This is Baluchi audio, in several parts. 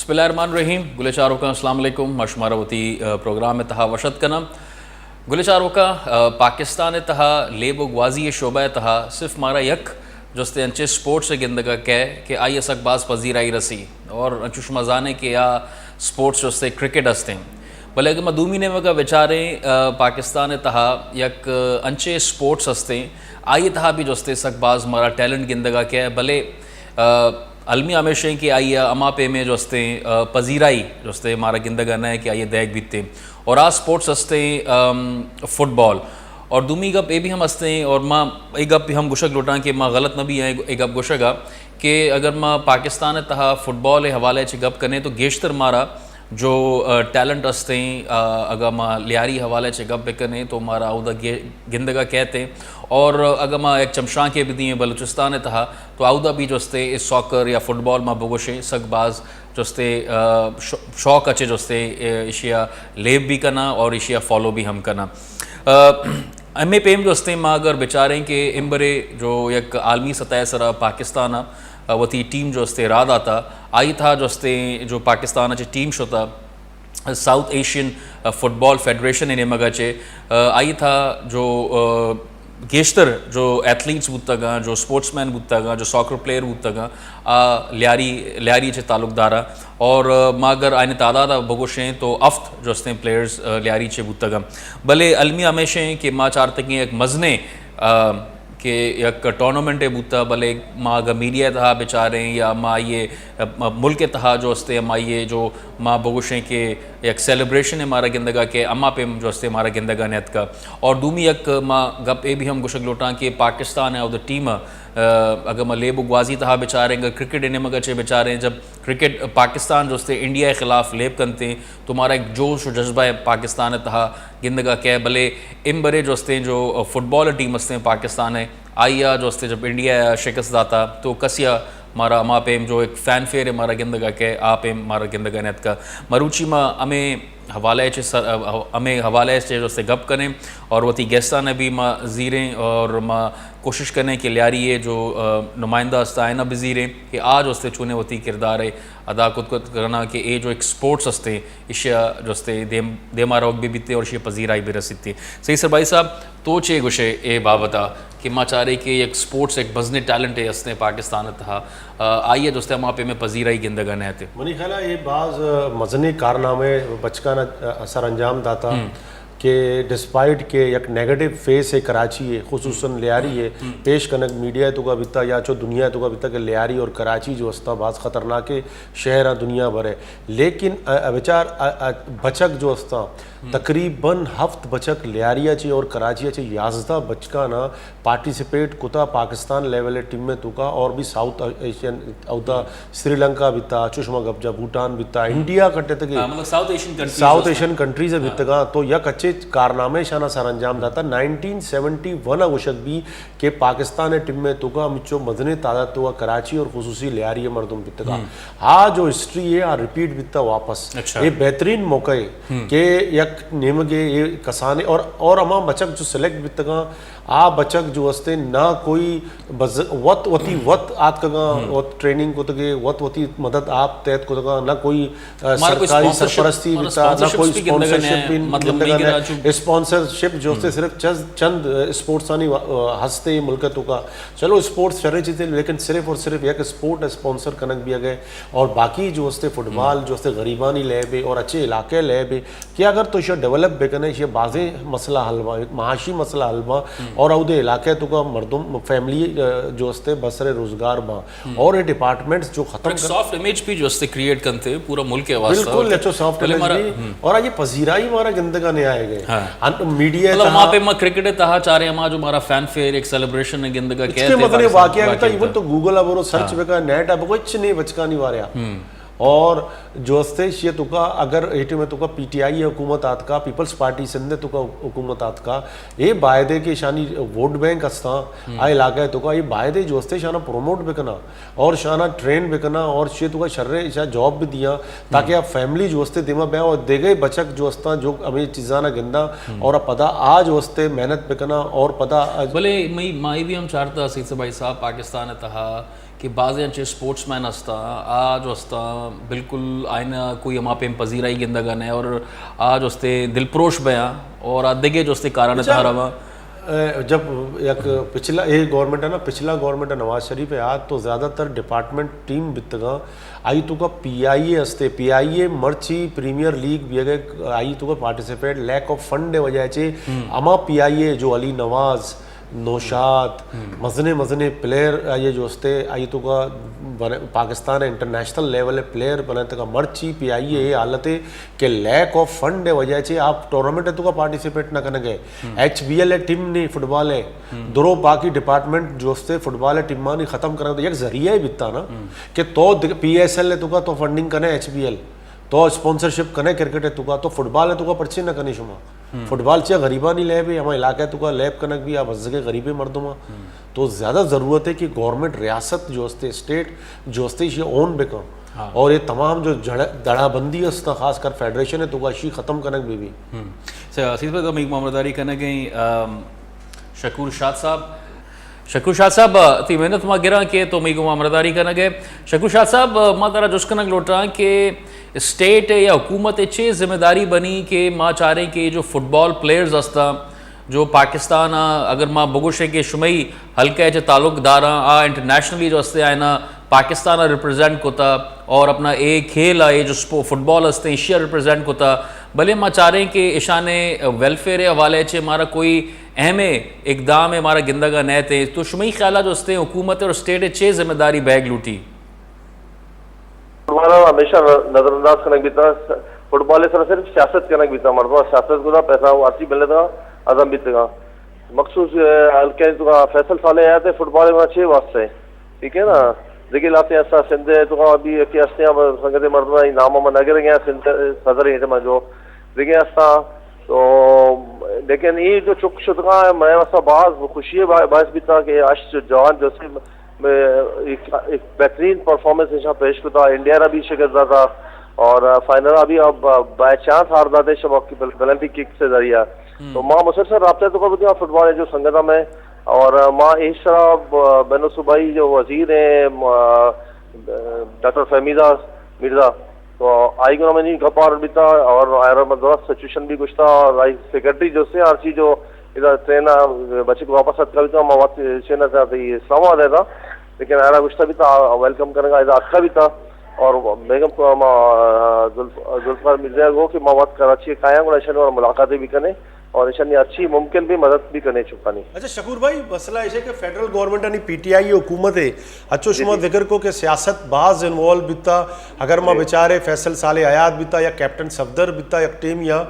بسم اللہ الرحمن الرحیم۔ گلیں چاروکاں السلام علیکم، ما شمارا وتی، آ، پروگرام ءِ تہا وش اتک کناں۔ گلیں چاروکاں، آ، پاکستان ءِ تہا لیب و گوازی ءِ شعبہ ءِ تہا صرف مارا یک جستے انچیں سپورٹس ءِ گندگ ءَ کئے کہ آئی ءَ سک باز پذیرائی رسی، اور انچو شما زانیں کہ آ سپورٹس جستے کرکٹ استیں۔ بلے اگر ما دومی نیمگ ءَ بچاریں، آ، پاکستان ءِ تہا یک، آ، انچیں سپورٹس استیں، آئی ءِ تہا بھی جستے سک باز مارا ٹیلنٹ گندگ ءَ کئے، بلے، آ، المی ہمیش ایں کہ آئی ءَ ہما پیمیں جستے، آ، پذیرائی جستے مارا گندگ ءَ نہ کہ آئی ءَ دیگ بیتیں۔ اور آ سپورٹس استیں، آم، فٹبال۔ اور دومی گپ اے بھی ہم استیں، اور ما اے گپ بھی ہم گوشگ لوٹاں کہ ما غلط نہ بھی ایں اے گپ گوشگ ءَ کہ اگر ما پاکستان ءِ تہا فٹبال ءِ حوالے چہ گپ کنیں تو گیشتر مارا جو، آ، ٹیلنٹ استیں، آ، اگاں ما لیاری حوالے چہ گپ بکنیں تو مارا اودا گے-، گندگ ءَ کئیت ایں۔ اور اگاں ما یک چمشانکے بدییں بلوچستان ءِ تہا تو اودا بھی جستے اے ساکر یا فٹبال ما بگوشیں سک باز جستے، آ، ش-، شوق ءَ چہ جستے، آ، ایشی ءَ لیب بھی کناں اور ایشی ءَ فالو بھی ہم کناں۔ آ، ہمے پیم جستے ما اگر بچاریں کہ امبرے جو یک عالمی سطح ءِ سرا پاکستان ءَ وتی ٹیم جستے راہ داتا، آئی تہا جستے جو پاکستان ءَ چہ ٹیم شتا، ساؤتھ ایشین فٹبال فیڈریشن ءِ نیمگ ءَ چہ، آ، آئی تہا جو، آ، گیشتر جو ایتھلیٹس بوتگاں، جو سپورٹس مین بوتگاں، جو ساکر پلیئر بوتگاں، آ، لیاری، لیاری چہ تعلق داراں۔ اور، آ، ما اگر آئین تعداد ءَ بگوشیں تو ہفت جو استیں پلیئرز، آ، لیاری چہ بوتگاں۔ بلے المی ہمیش ایں کہ ما چارتگیں یک مزنیں، آ، کہ یک ٹورنامنٹے بوتا، بلے ما اگاں میڈیا ءِ تہا بچاریں یا ما آئی ءِ ملک ءِ تہا جو استے، ہمائی ءِ جو ما بگوشیں کہ یک سیلیبریشن ءِ مارا گندگ ءَ کہ ہما پیم جو استے مارا گندگ ءَ نیتکا۔ اور دومی یک ما گپ اے بھی ہم گوشگ لوٹاں کہ پاکستان ءِ اودا ٹیم ءَ، آ، اگر ما لیب و گوازی تہا بچاریں، اگر کرکٹ ءِ نیمگ ءَ چہ بچاریں، جب کرکٹ پاکستان جو استے انڈیا ءِ خلاف لیب کنتے، تو مارا یک جوش و جذبہ ءِ پاکستان ءِ تہا گندگ ءَ کئے، بلے امبرے جو استیں جو فٹبال ٹیم استیں پاکستان ءِ، آئی ءَ جو استیں جب انڈیا ءَ شکست داتا تو کسی ءَ مارا ہما پیم جو ایک فین فیئر ءِ مارا گندگ ءَ کئے، آ پیم مارا گندگ ءَ نیتکا۔ مروچی ما ہمے حوالہ ءَ چہ سر، ہمے حوالہ ءَ چہ جو استیں گپ کنیں اور وتی گیسٹاں ءَ بھی ما زیریں اور ما کوشش کنیں کہ لیاری ءِ جو، آ، نمائندہ است آئین ءَ بزیریں کہ آ جو استیں چونیں وتی کردار ءَ ادا کت کت کناں کہ اے جو ایک سپورٹس استیں، ایشی ءَ جو استے دیم، دیما روگ بہ بیتے اور ایشی ءَ پذیرائی بہ رسیتے۔ سعید سربائی صاحب، تو چے گوشے اے بابت ءَ کہ ما چارے کہ یک سپورٹس یک مزنیں ٹیلنٹے استیں پاکستان ءِ تہا، آ، آئی ءَ جو استے ہما پیم ءَ پذیرائی گندگ ءَ نہ ات؟ منی خیال ءَ اے باز مزنیں کارنامے بچکان ءَ سر انجام داتا کہ ڈسپائٹ کہ یک نیگیٹو فیس ءَ کراچی ءِ، خصوصاً لیاری ءِ پیش کنگ میڈیا ءِ توکا بیتا یا چو دنیا ءِ توکا بیتا کہ لیاری اور کراچی جو استا باز خطرناکیں شہر ءَ دنیا بھر ءَ۔ لیکن ا-، ا-، بچار ا-، ا-، بچک جو استاں، تقریباً ہفت بچک لیاری ءَ چہ اور کراچی ءَ چہ یازدہ بچکاں ءَ پارٹیسپیٹ کتا پاکستان لیول ءِ ٹیم ءِ توکا اور بھی ساؤتھ ایشین اودا سری لنکا بیتا، چو شما گپ جا بھوٹان بیتا، انڈیا کٹتگے، ہاں، مطلب south Asian countries south Asian countries ءَ بیتگاں، تو یک اچے کارنامہ ایشانا سر انجام داتا۔ نائنٹین سیونٹی ون ءَ گوشگ بی کہ پاکستان ءِ ٹیم ءِ توکا ہمچو مزنیں تعداد توکا کراچی اور خصوصی لیاری ءِ مردم بیتگا۔ آ جو ہسٹری ہے، آ ریپیٹ بیتا واپس۔ اچھا۔ اے بہترین موقع ہے کہ یک نیمگے اے کسانے اور، اور ہما بچک جو سلیکٹ بیتگاں، آ بچک جو ہستے نہ کوئی بز-، وت وتی وت آتکگاں، وت ٹریننگ کتگے، وت وتی مدد آپ تحت کتگاں، نہ کوئی آ، مارا کوئی سرکاری اسپانسرشپ، سرپرستی مارا بیتا، نہ کوئی اسپانسرشپ بھی گندگا اسپانسرشپ نہ، بھی مطلب گندگا نہ۔ اسپانسرشپ جو ہستے صرف چند، چند، آ، اسپورٹس آنی وا-، آ، ہستے ملک توکا۔ چلو اسپورٹس شریں چیزیں، لیکن صرف اور صرف یک اسپورٹ اسپانسر کنگ بھی گئے اور باقی جو ہستے فٹبال جو ہستے غریبانی لیب ہے اور اچھے علاقے لیب ہے کہ اگر تو اسے ڈیولپ بکنے، اسے بازیں مسئلہ حل با، معاشی مسئلہ حل با اور اودے علاقے توکا مردم فیملی، آ، جو ہستے بسر روزگار با۔ اور یہ ڈپارٹمنٹس جو ختم کر سافٹ امیج بھی جو استے کریئٹ کنتے پورا ملک کے واسطے۔ بالکل، اچھو سافٹ امیج بھی۔ اور یہ پذیرائی مارا گندگا نہیں آئے گئے۔ ہاں۔ میڈیا مطلب، وہاں پہ ما کرکٹ تہا چارے ہما جو ہمارا فین فیئر ایک سیلیبریشن ہے گندگا کہتے مطلب واقعہ، ایون تو گوگل اب سرچ بکا، نیٹ اب کچھ نہیں بچکانی واریا۔ اور جو استے شیئر توکا اگر اے ٹی ایم توکا پی ٹی آئی حکومت آتکا، پیپلز پارٹی سندھ توکا حکومت آتکا، اے بایدے کہ شانی ووٹ بینک استاں، آ علاقہ توکا اے بایدے جو استے شانا پروموٹ بکنا اور شانا ٹرین بکنا اور شیئر توکا شرے شا جاب بھی دیاں تاکہ آ فیملی جو استے دیما بیا اور دیگے بچک جو استاں جو ہمیں چیزانا گندا اور پدا آ جو استے محنت بکنا اور پدا آ بلے مئی، مائی بھی ہم چارتا سید سبائی صاحب پاکستان تہا کہ بازیں انچیں اسپورٹس مین ہستاں، آ جو ہستاں بالکل آئینا کوئی ہما پیم پذیرائی گندگا نہ، اور آ جو ہستے دلپروش بیاں اور آ دگہ جو ہستے کاران تہا رواں۔ اے، جب یک پچھلا، اے گورنمنٹ ہے نا، پچھلا گورنمنٹ ہے نواز شریف ہے، آ تو زیادہ تر ڈپارٹمنٹ ٹیم بیتگاں، آئی توکا پی آئی اے ہستے، پی آئی اے مرچی پریمیئر لیگ بیگے، آئی توکا پارٹیسپیٹ لیک آف فنڈ وجہ چے، ہما پی آئی اے جو علی نواز، نوشاد، مزنیں مزنیں پلیئر آئی جو ہستے، آئی توکا بن-، پاکستان انٹرنیشنل لیول پلیئر بنائے تکا، مرچی پی آئی اے حالت ہے کہ لیک آف فنڈ وجہ چے آپ ٹورنامنٹ توکا پارٹیسپیٹ نہ کنگے۔ ایچ بی ایل ٹیم نہیں، فٹبال ہے۔ درو باقی ڈپارٹمنٹ جو ہستے فٹبال ٹیمانی ختم کرنا تو یک ذریعہ ہی بیتا نا، کہ تو پی ایس ایل توکا تو فنڈنگ کنے، ایچ بی ایل تو اسپانسرشپ کنے، کرکٹ توکا تو فٹبال توکا پرچے نہ کنے شما؟ فٹبال چیا غریبانی لیب ہے، ہما علاقہ توکا لیب کنگ بھی آ بزگے غریبیں مردم آ۔ تو زیادہ ضرورت ہے کہ گورنمنٹ، ریاست جو ہستے، اسٹیٹ جو ہستے، یہ اون بکن۔ اور یہ تمام جو جڑ-، دڑا بندی ہستا، خاص کر فیڈریشن توکا، اشی ختم کنگ بھی بھی۔ سر، آصف بھائی، تو ہمیں معاملہ داری کنگ ہیں، ام، شکور شاد صاحب۔ شکور شاد صاحب، تئی منت ما گراں کہ تو میگو ما مرداری کنگ ء۔ شکور شاد صاحب، ما ترا جست کنگ لوٹاں کہ اسٹیٹ یا حکومت ء چے ذمہ داری بنی کہ ما چاریں کہ جو فٹبال پلیئرز ہستاں، جو پاکستان ء اگر ما بگوشیں کہ شمئی حلقہ ء چہ تعلق داراں، آ انٹرنیشنلی جو ہستے آئینا پاکستان ء ریپرزینٹ کتا اور اپنا اے کھیل ء، اے جو سپو-، فٹبال ہستے ایشیا ریپرزینٹ کتا، بلے ما چاریں کہ اشانے ویلفیئر ء حوالے چہ مارا کوئی اہم اقدام ء مارا گندگ ء نئیت ء۔ تو شمئی خیال ء جو استیں حکومت اور اسٹیٹ ء چے ذمہ داری بیگ لوٹی؟ فٹبال ء ہمیشہ نظر انداز کنگ بیتا، فٹبال ء سرا صرف سیاست کنگ بیتا، مردم سیاست گدا پیسہ و آرتی ملتا عزم بیتگا۔ مخصوص، اے، حلقہ تو فیصل صالح آیا تے فٹبال ء چے واسطے؟ ٹھیک ہے نا؟ دگہ علاقے ایسا سندھ ء تو ابھی کہ ہستے ہیں، سنگت مردم نام ہم نہ گرے گئے، سندھ صدر ہے جو دگہ ہستا۔ تو لیکن یہ جو چک شدگا ہے، میں واسطہ باز خوشی ہے، با-، باعث بیتا کہ اش جو جوان جو سے میں ایک، ایک بہترین پرفارمنس ایشاں پیش کتا، انڈیا را بھی شکست داتا اور فائنل ابھی اب بائی چانس ہار داتے شباب کی پینلٹی کک سے ذریعہ۔ تو ما مسلسل رابطہ تو کر فٹبال ہے جو سنگت میں اور ما اس طرح بین الصوبائی جو وزیر ہیں، ڈاکٹر فہمیدہ مرزا، تو آئی گنا منی گپ آر بیتا اور آئرا من درست سچویشن بھی گشتا اور آئی سیکرٹری جو سے ہر چیز جو ادا ٹرین بچک واپس اتکا بیتا، ما وقت چین اسلام آباد ہے تھا، لیکن آئرا گشتا بیتا ویلکم کرنے کا ادا اتکا بیتا اور بیگم کو ما ذوالف-، ذوالفقار مرزا گو کہ ما وقت کراچی کایا گنا شنو اور ملاقاتیں بھی کنے اور ایشانی اچھی ممکن بھی مدد بھی کنے چکانی۔ اچھا شکور بھائی، مسئلہ ایسے کہ فیڈرل گورنمنٹ یعنی پی ٹی آئی حکومت ہے، اچھو شما ذکر کو کہ سیاست باز انوالو بیتا، اگر ما بچارے فیصل صالح حیات بیتا یا کیپٹن صفدر بیتا یک ٹیم یا،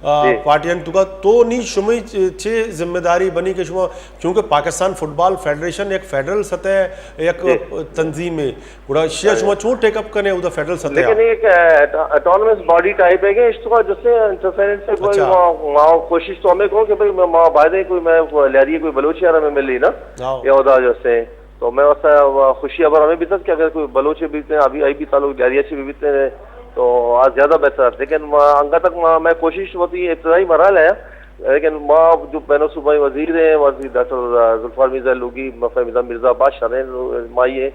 آ، پارٹیاں تو کا تو نی شمئی چ-، چے ذمہ داری بنی کہ شما، چونکہ پاکستان فٹبال فیڈریشن یک فیڈرل سطح یک تنظیم ہے، گڑا شیا شما چون ٹیک اپ کنے اودا فیڈرل سطح؟ لیکن ایک، آ، اٹانومس باڈی ٹائپ ہے کہ اس تو کا جس سے انٹرفیرنس سے کوئی اچھا۔ ما، ما کوشش تو ہمیں کو کہ بھئی ما، ما بایدے کوئی میں کوئی لیاری کوئی بلوچی آ رہا میں ملی نا۔ ہاں۔ یا اودا جیسے تو میں واسطہ خوشی خبر ہمیں بیتا کہ اگر کوئی بلوچ بیتے ہیں، ابھی آئی بھی تعلق لیاری سے بھی بیتے ہیں تو آج زیادہ بہتر۔ لیکن ما، انگا تک ما، میں کوشش ہوتی ابتدائی مراحل ہے، لیکن ما جو بین الصوبائی وزیر ہیں، وزیر ڈاکٹر ذوالفقار مرزا لوگی، مفید مرزا بادشاہ ہیں، مائی ہیں،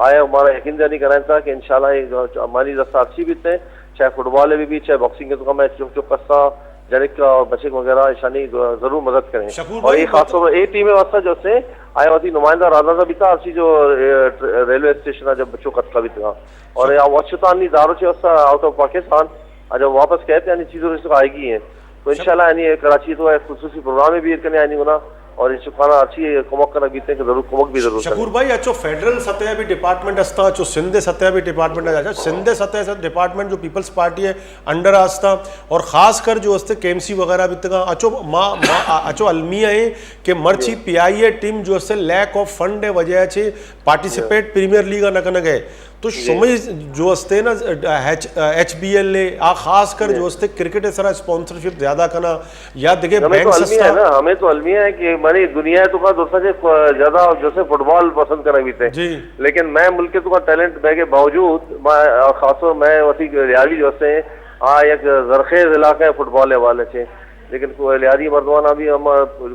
آئے ہمارا یقین دہانی کرائیں تھا کہ انشاءاللہ یہ جو ہماری رفتار اچھی بیتے ہیں، چاہے فٹبال میں بھی، چاہے باکسنگ کے تو میں چپ چپ کرتا، جنک اور بچک وغیرہ ایشانی ضرور مدد کریں۔ شکور اور بھائی، یہ خاص طور پر اے ٹیم واسطہ جو سے آئے ہوتی نمائندہ راجا صاحب بیتا، اسی جو، اے، ریلوے اسٹیشن ہے جب بچوں کتکا بیتا اور یہ اچھتا نہیں دارو چے واسطہ آؤٹ آف پاکستان، اور جب واپس کہتے ہیں چیزوں سے آئے گی ہیں۔ تو انشاءاللہ یعنی کراچی تو ایک خصوصی پروگرام بھی کرنے آنی ہونا اور ان شکانا اچھی کمک کرنا بیتے ہیں کہ ضرور کمک بھی ضرور کریں۔ شکور بھائی، اچھو فیڈرل سطح بھی ڈپارٹمنٹ ہستا، اچھو سندھ سطح بھی ڈپارٹمنٹ ہے، اچھا سندھ سطح سے ڈپارٹمنٹ جو پیپلز پارٹی ہے انڈر ہستا اور خاص کر جو ہستے کے ایم سی وغیرہ بیتگا، اچھو ما، ما، اچھو المیہ ہے کہ مرچی پی آئی اے ٹیم جو ہستے لیک آف فنڈ ہے وجہ سے پارٹیسپیٹ پریمیئر لیگ نہ کنگ ہے۔ تو شمئی جو استے نا، ایچ، ایچ بی ایل اے، آ خاص کر جو استے کرکٹ سرا اسپانسرشپ زیادہ کنا یا دگہ ہمیں تو بینکس المیہ ہے ہستا؟ نا، ہمیں تو المیہ ہے کہ منی دنیا تو کا دوسرا سے زیادہ جو سے فٹبال پسند کرنا بیتے ہیں۔ جی۔ لیکن میں ملک تو کا ٹیلنٹ بہ کے باوجود میں، خاص طور میں وتی ریاضی جو سے آ ایک زرخیز علاقہ ہے فٹبال حوالے سے، لیکن کوئی ریاضی مردمانہ بھی ہم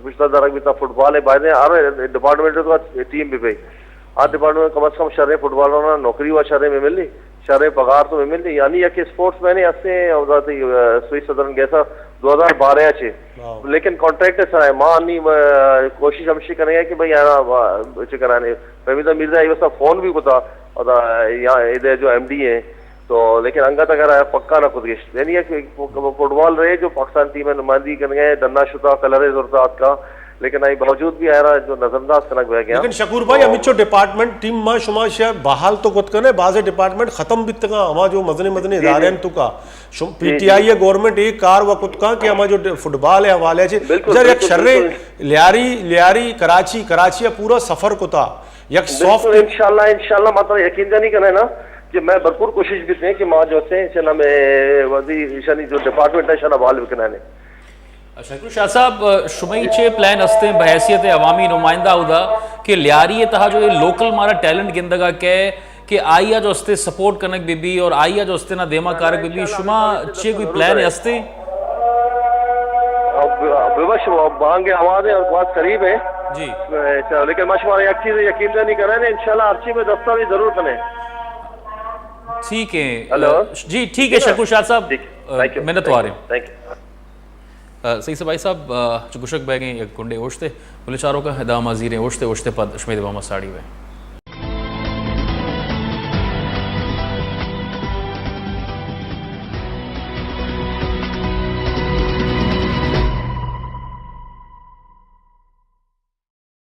پشتہ دارک بیتا فٹبال ہے، باید ہر ڈپارٹمنٹ تو ٹیم بھی پہ آ ڈپارٹمنٹ کم از کم شریں فٹبالر نا نوکری و شریں میں ملی، شریں پگار تو میں ملی، یعنی یک اسپورٹس مین ہستے ہیں، اور ذاتی سوئی سدرن گیسا دو ہزار بارہ چے۔ لیکن کانٹریکٹ سرا ہے، ما انی کوشش ہمشی کریں گے کہ بھئی یارا چکرانے، فہمیدہ مرزا ایوسا فون بھی کتا، اور یا ادھر جو ایم ڈی ہیں، تو لیکن انگت اگر آیا پکا نہ کت گشت، یعنی یک فٹبال رہے جو پاکستان ٹیم نمائندگی کرنے گئے، ڈنا شتا، کلر زرتا آتکا، لیکن آئی باوجود بھی آیا جو نظر انداز کنگ بہ گیا۔ لیکن شکور بھائی، ہمچو ڈپارٹمنٹ ٹیم ما شما شہ بحال تو کت کنے، بعض ڈپارٹمنٹ ختم بیتگا، ہما جو مزنے مزنے ادارے ہیں تو کا، پی ٹی آئی ہے گورنمنٹ ایک کار و کت کا کہ ہما جو فٹبال ہے حوالے سے، بالکل، یک شرے لیاری، لیاری کراچی، کراچی پورا سفر کتا، یک سافٹ۔ انشاءاللہ، انشاءاللہ، مطلب یقین جانی کنے نا کہ میں بھرپور کوشش بیتے ہیں کہ ما جو سے، اسے نام وزیر ایشانی جو ڈپارٹمنٹ ہے، شنا بحال بکنانے۔ شکور شاہ صاحب، شمئی چے پلان ہستیں بحیثیت عوامی نمائندہ ادا کہ لیاری تہا جو یہ لوکل مارا ٹیلنٹ گندگا کہ کہ آئی جو استے سپورٹ کنگ بی بی اور آئی جو استے نا دیما کارگ بی بی، شما چے کوئی پلان ہستیں؟ ببش، بانگ آواز ہے اور بہت قریب ہے۔ جی۔ لیکن ما شما یک چیز یقین دہانی کریں، انشاءاللہ ہر چیز میں دستاویز ضرور کریں۔ ٹھیک ہے۔ ہیلو۔ جی، ٹھیک ہے، شکور شاہ صاحب۔ منت واریں۔ Thank you. سعید صاحب، بھائی صاحب، چو گشک بیگیں یک کنڈے اوشتے، بلے چاروکا ادا ما زیریں اوشتے، اوشتے پد شمے دیما ما ساڑی ہوئے۔